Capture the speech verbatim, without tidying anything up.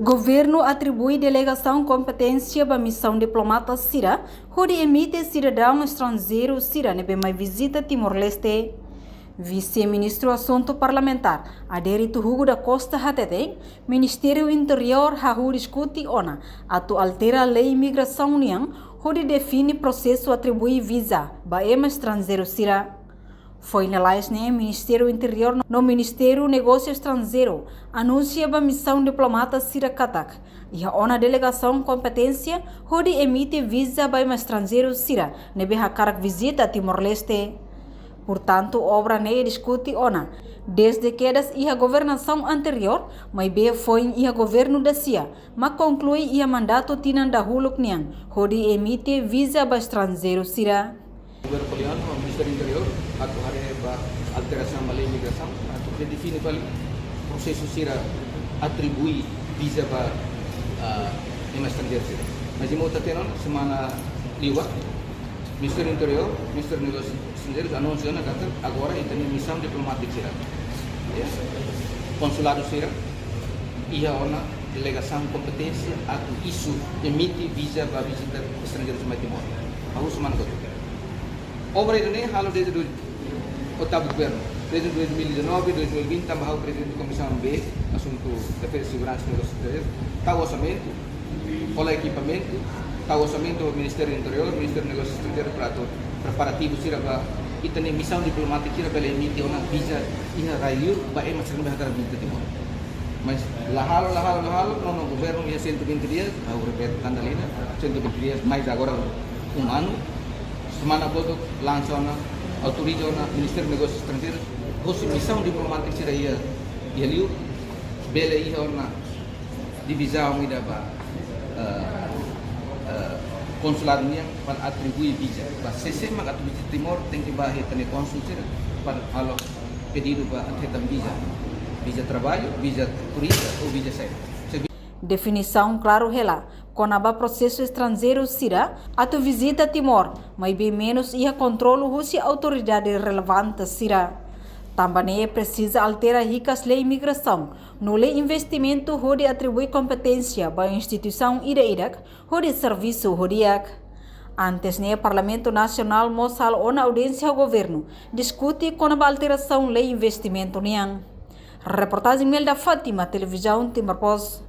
Governu atribui delegasaun kompeténsia ba misaun diplomata sira hodi emite sidadaun estranjeiru sira ne'ebé mai vizita Timor-Leste. Vise-Ministru Asuntu Parlamentár, Adérito Hugo da Costa hateten, Ministériu Interiór hahú diskute ona atu altera lei imigrasaun nian hodi define prosesu atribui viza ba ema estranjeiru sira. Foin lalais ne'e, Ministériu Interiór no Ministériu Negósiu Estranjeiru anunsia ba misaun diplomata sira katak iha ona delegasaun kompeténsia hodi emite viza ba ema estranjeiru sira ne'ebé hakarak vizita Timor-Leste. Portantu, obra ne'e diskute ona dezde kedas iha governasaun anteriór, maibé foin iha governu dasia mak konklui iha mandatu tinan dahuluk nian hodi emite viza ba estranjeiru sira. Governu Poliano, Ministériu Interiór, atu haree ba alterasaun ba lei imigrasaun, atu redefine fali prosesu sira atribui viza ba, ah, ema estranjeiru sira. Mas imi hotu hatene ona, semana liubá, Ministériu Interiór, Ministériu Negósiu Estranjeiru anunsia ona katak agora ita-nia misaun diplomátika sira, ya, konsuladu sira, iha ona delegasaun kompeténsia atu isu, emite viza ba vizita estranjeiru mai Timor. Hahú semana kotuk. Obra ida-ne'e halo dezde dois, oitavu governu, dezde dois mil e dezanove, dois mil e vinte, tanba ha'u prezidente Komisaun B, asuntu defeza, seguransa, negósiu estranjeiru, tau orsamentu, hola ekipamentu, tau orsamentu ba Ministériu Interiór, Ministériu Negósiu Estranjeiru para atu preparativu sira ba ita-nia misaun diplomátika sira bele emite ona viza iha rai-liur ba ema sira ne'ebé hakarak vizita Timor. Mas la halo, la halo, la halo, nono governu iha cento e vinte dias, ha'u repete tan dala ida, cento e vinte dias, mais agora um ano, semana kotuk lansa ona, autoriza ona Ministériu Negósiu Estranjeiru, hosi misaun diplomátika sira iha, iha liur, bele iha ona divizaun ida ba, eh, eh, konsuladu nian para atribui viza. Ba sé-sé mak atu vizita Timor, tenke ba iha ita-nia kónsul sira para halo pedidu ba atu hetan viza. Viza traballu, viza turista ou viza saida. Definisaun klaru hela kona-ba prosesu estranjeiru sira atu vizita Timor, maibé menus iha kontrolu husi autoridade relevante sira. Tanba ne'e presiza altera hikas lei imigrasaun no lei investimentu hodi atribui kompeténsia ba instituisaun ida-idak hodi servisu ho di'ak. Antes ne'e, Parlamentu Nasionál mós halo ona audiénsia ho governu, diskute kona-ba alterasaun lei investimentu nian. Reportajen Melda Fátima, Televizaun Timor Post.